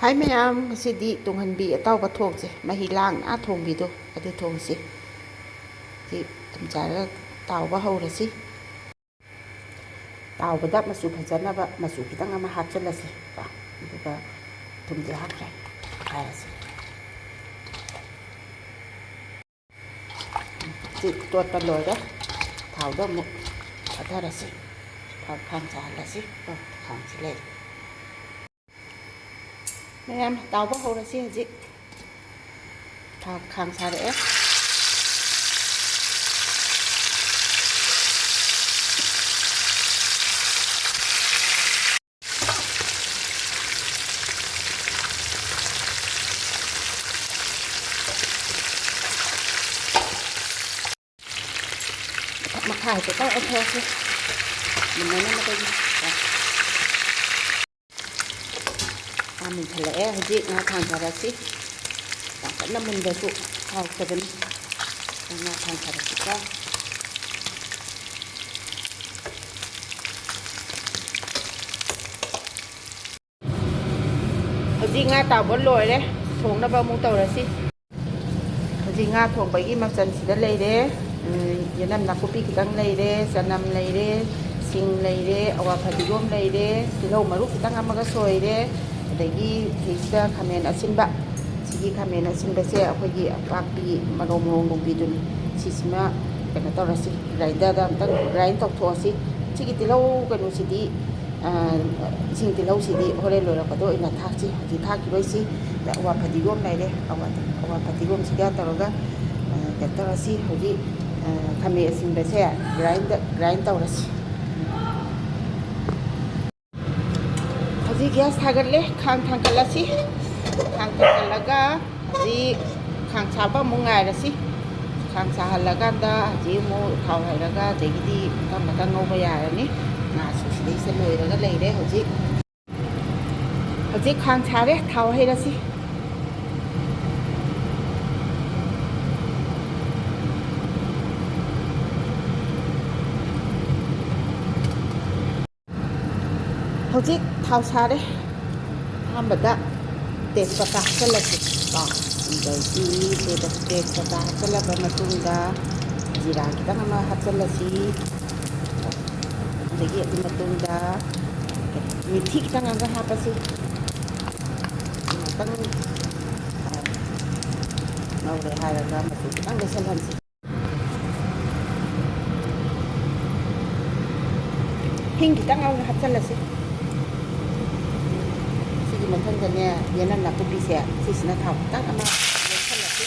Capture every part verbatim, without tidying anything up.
ꯍꯥꯏ ꯃꯌꯥꯝ, ꯉꯁꯤꯗꯤ ꯇꯨꯡꯍꯟꯕꯤ ꯑꯇꯥꯎꯕ ꯊꯣꯡꯁꯦ, ꯃꯍꯤ ꯂꯥꯡꯅ ꯊꯣꯡꯕꯤꯗꯣ ꯑꯗꯨ ꯊꯣꯡꯁꯤ꯫ ꯁꯤ ꯊꯨꯝ ꯆꯥꯏꯔꯒ ꯇꯥꯎꯕ ꯍꯧꯔꯁꯤ꯫ ꯇꯥꯎꯕꯗ ꯃꯆꯨ ꯐꯖꯅꯕ ꯃꯆꯨ ꯈꯤꯇꯪ ꯑꯃ ꯍꯥꯞꯆꯤꯜꯂꯁꯤ꯫ ꯑꯗꯨꯒ ꯊꯨꯝꯁꯦ ꯍꯥꯞꯈ꯭ꯔꯦ, ꯍꯥꯏꯔꯁꯤ꯫ ꯁꯤ ꯇꯣꯠꯄ ꯂꯣꯏꯔꯦ꯫ ꯊꯥꯎꯗ ꯑꯃꯨꯛ ꯊꯥꯗꯔꯁꯤ꯫ ꯊꯥꯎ ꯈꯥꯡ ꯁꯥꯍꯜꯂꯁꯤ꯫ ꯑꯣ, ꯈꯥꯡꯁꯤ ꯂꯩꯔꯦ꯫ ꯃꯌꯥꯝ ꯇꯥꯎꯕ ꯍꯧꯔꯁꯤ ꯍꯧꯖꯤꯛ꯫ ꯊꯥꯎ ꯈꯥꯡ ꯁꯥꯔꯛꯑꯦ꯫ ꯃꯈꯥ ꯍꯥꯏꯐꯦꯠꯇꯪ ꯑꯣꯟꯊꯣꯛꯑꯁꯤ꯫ ꯃꯨꯟꯅꯅꯕꯗꯒꯤ꯫ ꯑꯥ, ꯃꯨꯟꯊꯠꯂꯛꯑꯦ꯫ ꯍꯧꯖꯤꯛ ꯉꯥ ꯊꯥꯡꯊꯔꯁꯤ꯫ ꯌꯥꯝ ꯀꯟꯅ ꯃꯨꯟꯕꯁꯨ ꯍꯥꯎꯇꯕꯅꯤ꯫ ꯉꯥ ꯊꯥꯡꯊꯔꯁꯤꯀꯣ꯫ ꯍꯧꯖꯤꯛ ꯉꯥ ꯇꯥꯎꯕ ꯂꯣꯏꯔꯦ꯫ ꯊꯣꯡꯅꯕ ꯑꯃꯨꯛ ꯇꯧꯔꯁꯤ꯫ ꯍꯧꯖꯤꯛ ꯉꯥ ꯊꯣꯡꯕꯒꯤ ꯃꯆꯜꯁꯤꯗ ꯂꯩꯔꯦ꯫ ꯎꯝ, ꯌꯦꯅꯝ ꯅꯥꯀꯨꯞꯄꯤ ꯈꯤꯇꯪ ꯂꯩꯔꯦ, ꯆꯅꯝ ꯂꯩꯔꯦ, ꯁꯤꯡ ꯂꯩꯔꯦ, ꯑꯋꯥ ꯐꯗꯤꯒꯣꯝ ꯂꯩꯔꯦ, ꯇꯤꯜꯍꯧ ꯃꯔꯨ ꯈꯤꯇꯪ ꯑꯃꯒ ꯁꯣꯏꯔꯦ꯫ ꯑꯗꯒꯤ ꯁꯤꯗ ꯈꯥꯃꯦꯟ ꯑꯁꯤꯟꯕ, ꯁꯤꯒꯤ ꯈꯥꯃꯦꯟ ꯑꯁꯤꯟꯕꯁꯦ ꯑꯩꯈꯣꯏꯒꯤ ꯑꯄꯥꯛꯄꯤ ꯃꯔꯣꯡ ꯃꯔꯣꯡ ꯂꯣꯡꯕꯤꯗꯨꯅꯤ꯫ ꯁꯤꯁꯤꯃ ꯀꯩꯅꯣ ꯇꯧꯔꯁꯤ, ꯒ꯭ꯔꯥꯏꯟꯗꯔꯗ ꯑꯝꯇꯪ ꯒ꯭ꯔꯥꯏꯟ ꯇꯧꯊꯣꯛꯑꯁꯤ꯫ ꯁꯤꯒꯤ ꯇꯤꯜꯍꯧ ꯀꯩꯅꯣꯁꯤꯗꯤ, ꯑ, ꯏꯁꯤꯡ ꯇꯤꯜꯍꯧꯁꯤꯗꯤ ꯍꯣꯔꯦꯟ ꯂꯣꯏꯔꯛꯄꯗ ꯑꯣꯏꯅ ꯊꯥꯛꯁꯤ꯫ ꯍꯧꯖꯤꯛ ꯊꯥꯛꯈꯤꯔꯣꯏꯁꯤ꯫ ꯑꯋꯥ ꯐꯗꯤꯒꯣꯝ ꯂꯩꯔꯦ, ꯑꯋꯥ, ꯑꯋꯥ ꯐꯗꯤꯒꯣꯝꯁꯤꯒ ꯇꯧꯔꯒ, ꯑ, ꯀꯩꯅꯣ ꯇꯧꯔꯁꯤ꯫ ꯍꯧꯖꯤꯛ, ꯑ, ꯈꯥꯃꯦꯟ ꯑꯁꯤꯟꯕꯁꯦ ꯒ꯭ꯔꯥꯏꯟꯗ-, ꯒ꯭ꯔꯥꯏꯟ ꯇꯧꯔꯁꯤ꯫ ꯍꯧꯖꯤꯛ ꯒ꯭ꯌꯥꯁ ꯊꯥꯒꯠꯂꯦ, ꯈꯥꯡ ꯊꯥꯡꯒꯠꯂꯁꯤ꯫ ꯈꯥꯡ ꯊꯥꯡꯒꯠꯂꯒ ꯍꯧꯖꯤꯛ ꯈꯥꯡ ꯁꯥꯕ ꯑꯃꯨꯛ ꯉꯥꯏꯔꯁꯤ꯫ ꯈꯥꯡ ꯁꯥꯍꯜꯂꯀꯥꯟꯗ ꯍꯧꯖꯤꯛ ꯑꯃꯨꯛ ꯊꯥꯎ ꯍꯩꯔꯒ ꯑꯗꯒꯤꯗꯤ ꯃꯊꯪ ꯃꯊꯪ ꯉꯧꯕ ꯌꯥꯔꯅꯤ꯫ ꯉꯥꯁꯨ ꯁꯤꯗꯩꯁꯤꯗ ꯂꯣꯏꯔꯒ ꯂꯩꯔꯦ ꯍꯧꯖꯤꯛ꯫ ꯍꯧꯖꯤꯛ ꯈꯥꯡ ꯁꯥꯔꯦ, ꯊꯥꯎ ꯍꯩꯔꯁꯤ꯫ ꯍꯧꯖꯤꯛ ꯊꯥꯎ ꯁꯥꯔꯦ꯫ ꯑꯍꯥꯟꯕꯗ ꯇꯦꯖꯄꯇꯥ ꯍꯥꯞꯆꯤꯜꯂꯁꯤ ꯀꯣ꯫ ꯑꯗꯒꯤ ꯇꯦꯖ-, ꯇꯦꯖꯄꯇꯥ ꯍꯥꯞꯆꯤꯜꯂꯕ ꯃꯇꯨꯡꯗ ꯖꯤꯔꯥ ꯈꯤꯇꯪ ꯑꯃ ꯍꯥꯞꯆꯤꯜꯂꯁꯤ꯫ ꯑꯗꯒꯤ ꯑꯗꯨ ꯃꯇꯨꯡꯗ ꯃꯤꯊꯤ ꯈꯤꯇꯪ ꯑꯃꯒ ꯍꯥꯞꯄꯁꯤ꯫ ꯉꯥꯛꯇꯪ, ꯑ, ꯉꯧꯔꯦ ꯍꯥꯏꯔꯒ ꯃꯆꯨ ꯈꯤꯇꯪ ꯂꯩꯁꯜꯍꯟꯁꯤ꯫ ꯍꯤꯡ ꯈꯤꯇꯪ ꯌꯥꯎꯅ ꯍꯥꯞꯆꯤꯜꯂꯁꯤ꯫ ꯁꯤꯒꯤ ꯃꯊꯪꯗꯅꯦ, ꯌꯦꯅꯝ ꯅꯥꯀꯨꯞꯄꯤꯁꯦ, ꯁꯤꯁꯤꯅ ꯊꯥꯎ ꯈꯤꯇꯪ ꯑꯃ ꯌꯩꯁꯜꯂꯁꯤ꯫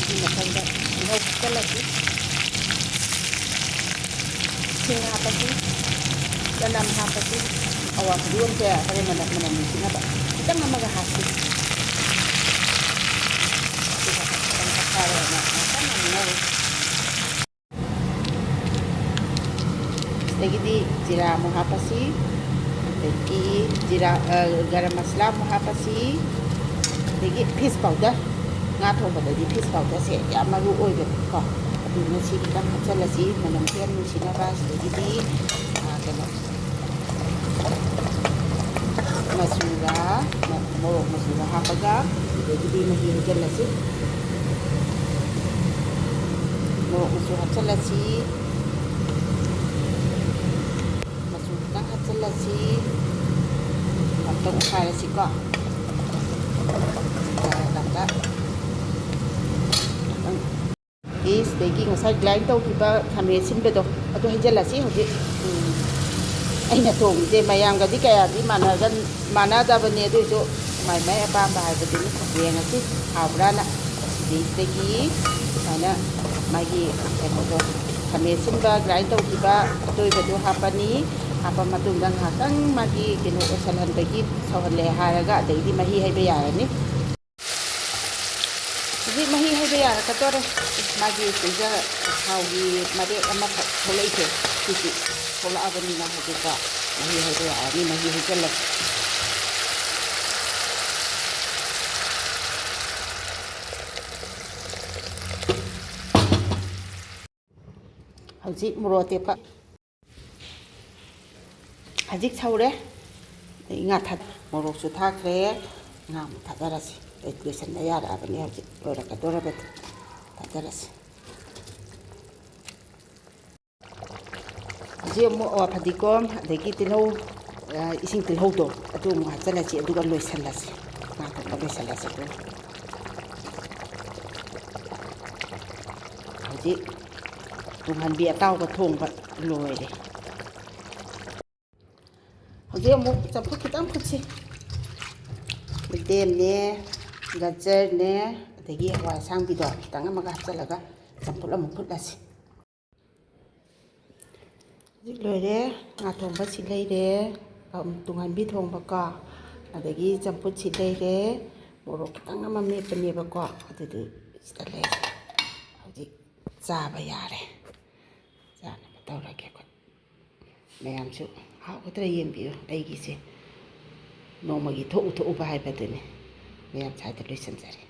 ꯁꯤꯒꯤ ꯃꯊꯪꯗ ꯇꯤꯜꯍꯧ ꯍꯥꯞꯆꯤꯜꯂꯁꯤ꯫ ꯁꯤꯡ ꯍꯥꯞꯄꯁꯤ, ꯆꯅꯝ ꯍꯥꯞꯄꯁꯤ, ꯑꯋꯥ ꯐꯗꯤꯒꯣꯝꯁꯦ ꯍꯣꯔꯦꯟ ꯃꯅꯝ, ꯃꯅꯝ ꯅꯨꯡꯁꯤꯅꯕ ꯈꯤꯇꯪ ꯑꯃꯒ ꯍꯥꯞꯁꯤ꯫ ꯑꯗꯨꯒ ꯈꯤꯇꯪ ꯇꯛꯈꯥꯏꯔꯒ ꯉꯥꯛꯇꯪ ꯑꯃꯨꯛ ꯉꯧꯔꯁꯤ꯫ ꯁꯤꯗꯒꯤꯗꯤ ꯖꯤꯔꯥ ꯑꯃꯨꯛ ꯍꯥꯞꯄꯁꯤ, ꯑꯗꯒꯤ ꯖꯤꯔꯥ, ꯑ, ꯒꯔꯝ ꯃꯁꯂꯥ ꯑꯃꯨꯛ ꯍꯥꯞꯄꯁꯤ, ꯑꯗꯒꯤ ꯐꯤꯁ ꯄꯥꯎꯗꯔ, ꯉꯥ ꯊꯣꯡꯕꯗꯗꯤ ꯐꯤꯁ ꯄꯥꯎꯗꯔꯁꯦ ꯌꯥꯝ ꯃꯔꯨ ꯑꯣꯏꯕꯅꯤꯀꯣ꯫ ꯑꯗꯨꯅ ꯁꯤ ꯈꯤꯇꯪ ꯍꯥꯞꯆꯤꯜꯂꯁꯤ, ꯃꯅꯝꯁꯦ ꯌꯥꯝ ꯅꯨꯡꯁꯤꯅꯕ꯫ ꯁꯤꯗꯒꯤꯗꯤ, ꯑ, ꯀꯩꯅꯣ, ꯃꯆꯨꯒ, ꯃ-, ꯃꯣꯔꯣꯛ ꯃꯆꯨꯒ ꯍꯥꯞꯄꯒ, ꯑꯗꯒꯤꯗꯤ ꯃꯍꯤ ꯍꯩꯖꯤꯜꯂꯁꯤ꯫ ꯃꯣꯔꯣꯛ ꯃꯆꯨ ꯍꯥꯞꯆꯤꯜꯂꯁꯤ꯫ ꯃꯆꯨ ꯈꯤꯇꯪ ꯍꯥꯞꯆꯤꯜꯂꯁꯤ꯫ ꯑꯝꯇ ꯑꯣꯠꯈꯥꯏꯔꯁꯤꯀꯣ꯫ ꯑꯗꯨꯒ ꯁꯤꯗꯒꯤ ꯉꯁꯥꯏ ꯒ꯭ꯔꯥꯏꯟ ꯇꯧꯈꯤꯕ ꯈꯥꯃꯦꯟ ꯑꯁꯤꯟꯕꯗꯣ, ꯑꯗꯨ ꯍꯩꯖꯤꯜꯂꯁꯤ ꯍꯧꯖꯤꯛ꯫ ꯎꯝ꯫ ꯑꯩꯅ ꯊꯣꯡꯉꯤꯁꯦ ꯃꯌꯥꯝꯒꯗꯤ ꯀꯌꯥꯗꯤ ꯃꯥꯟꯅꯒꯟ-, ꯃꯥꯟꯅꯗꯕꯅꯦ, ꯑꯗꯨ ꯑꯣꯏꯁꯨ ꯃꯥꯏ ꯃꯥꯏ ꯑꯄꯥꯝꯕ ꯍꯥꯏꯕꯗꯨꯅꯤ꯫ ꯌꯦꯡꯉꯁꯤ ꯍꯥꯎꯕ꯭ꯔꯥꯅ꯫ ꯁꯤꯗꯒꯤ ꯁꯨꯃꯥꯏꯅ ꯃꯥꯒꯤ ꯀꯩꯅꯣꯗꯣ, ꯈꯥꯃꯦꯟ ꯑꯁꯤꯟꯕ ꯒ꯭ꯔꯥꯏꯟ ꯇꯧꯈꯤꯕ ꯑꯇꯣꯏꯕꯗꯣ ꯍꯥꯞꯄꯅꯤ꯫ ꯍꯥꯞꯄ ꯃꯇꯨꯡꯗ ꯉꯥꯏꯍꯥꯛꯇꯪ ꯃꯥꯒꯤ ꯀꯩꯅꯣ ꯑꯣꯏꯁꯜꯍꯟꯕꯒꯤ, ꯁꯧꯍꯜꯂꯦ ꯍꯥꯏꯔꯒ ꯑꯗꯩꯗꯤ ꯃꯍꯤ ꯍꯩꯕ ꯌꯥꯔꯅꯤ꯫ ꯍꯧꯖꯤꯛ ꯃꯍꯤ ꯍꯩꯕ ꯌꯥꯔꯛꯀꯗꯣꯔꯦ꯫ ꯃꯥꯒꯤ ꯁꯤꯗ ꯊꯥꯎꯒꯤ ꯃꯔꯦꯛ ꯑꯃꯈꯛ ꯊꯣꯛꯂꯛꯏꯁꯦ, ꯁꯤꯁꯤ ꯊꯣꯛꯂꯛꯑꯕꯅꯤꯅ ꯍꯧꯖꯤꯛꯀꯣ ꯃꯍꯤ ꯍꯩꯕ ꯌꯥꯔꯅꯤ꯫ ꯃꯍꯤ ꯍꯩꯖꯤꯜꯂꯁꯤ꯫ ꯍꯧꯖꯤꯛ ꯃꯣꯔꯣꯛ ꯑꯇꯦꯛꯄ ꯍꯧꯖꯤꯛ ꯁꯧꯔꯦ꯫ ꯑꯩ ꯉꯥ ꯊꯥ-, ꯃꯣꯔꯣꯛꯁꯨ ꯊꯥꯛꯈ꯭ꯔꯦ꯫ ꯉꯥ ꯑꯃꯨꯛ ꯊꯥꯗꯔꯁꯤ꯫ ꯑꯩ ꯂꯣꯏꯁꯟꯕ ꯌꯥꯔꯛꯑꯕꯅꯤ ꯍꯧꯖꯤꯛ꯫ ꯂꯣꯏꯔꯛꯀꯗꯧꯔꯕꯅꯤ꯫ ꯊꯥꯗꯔꯁꯤ꯫ ꯍꯧꯖꯤꯛ ꯑꯃꯨꯛ, ꯑꯣ, ꯐꯗꯤꯒꯣꯝ, ꯑꯗꯒꯤ ꯇꯤꯜꯍꯧ, ꯑ, ꯏꯁꯤꯡ ꯇꯤꯜꯍꯧꯗꯣ, ꯑꯗꯨ ꯑꯃꯨꯛ ꯍꯥꯞꯆꯤꯜꯂꯁꯤ, ꯑꯗꯨꯒ ꯂꯣꯏꯁꯜꯂꯁꯤ꯫ ꯉꯥ ꯊꯣꯡꯕ ꯂꯣꯏꯁꯜꯂꯁꯤ ꯑꯗꯨꯒ꯫ ꯍꯧꯖꯤꯛ ꯇꯨꯡꯍꯟꯕꯤ ꯑꯇꯥꯎꯕ ꯊꯣꯡꯕ ꯂꯣꯏꯔꯦ꯫ ꯍꯧꯖꯤꯛ ꯑꯃꯨꯛ ꯆꯝꯐꯨꯠ ꯈꯤꯇꯪ ꯐꯨꯠꯁꯤ꯫ ꯌꯦꯟꯗꯦꯝꯅꯦ, ꯒꯖꯔꯅꯦ, ꯑꯗꯒꯤ ꯍꯋꯥꯏ ꯑꯁꯥꯡꯕꯤꯗꯣ ꯈꯤꯇꯪ ꯑꯃꯒ ꯍꯥꯞꯆꯤꯜꯂꯒ ꯆꯝꯐꯨꯠ ꯑꯃꯨꯛ ꯐꯨꯠꯂꯁꯤ꯫ ꯍꯧꯖꯤꯛ ꯂꯣꯏꯔꯦ꯫ ꯉꯥ ꯊꯣꯡꯕ ꯁꯤ ꯂꯩꯔꯦ, ꯇꯨꯡꯍꯟꯕꯤ ꯊꯣꯡꯕꯀꯣ, ꯑꯗꯒꯤ ꯆꯝꯐꯨꯠ ꯁꯤ ꯂꯩꯔꯦ, ꯃꯣꯔꯣꯛ ꯈꯤꯇꯪ ꯑꯃ ꯃꯦꯠꯄꯅꯦꯕꯀꯣ, ꯑꯗꯨꯗꯨ ꯁꯤꯗ ꯂꯩꯔꯦ꯫ ꯍꯧꯖꯤꯛ ꯆꯥꯕ ꯌꯥꯔꯦ꯫ ꯆꯥꯅꯕ ꯇꯧꯔꯒꯦ ꯑꯩꯈꯣꯏ꯫ ꯃꯌꯥꯝꯁꯨ ꯍꯥꯎꯒꯗ꯭ꯔꯥ ꯌꯦꯡꯕꯤꯌꯨ ꯑꯩꯒꯤꯁꯦ꯫ ꯅꯣꯡꯃꯒꯤ ꯊꯣꯛꯎ ꯊꯣꯛꯎꯕ ꯍꯥꯏꯕꯗꯨꯅꯤ꯫ ꯃꯌꯥꯝ ꯁ꯭ꯋꯥꯏꯗ ꯂꯣꯏꯁꯤꯟꯖꯔꯦ꯫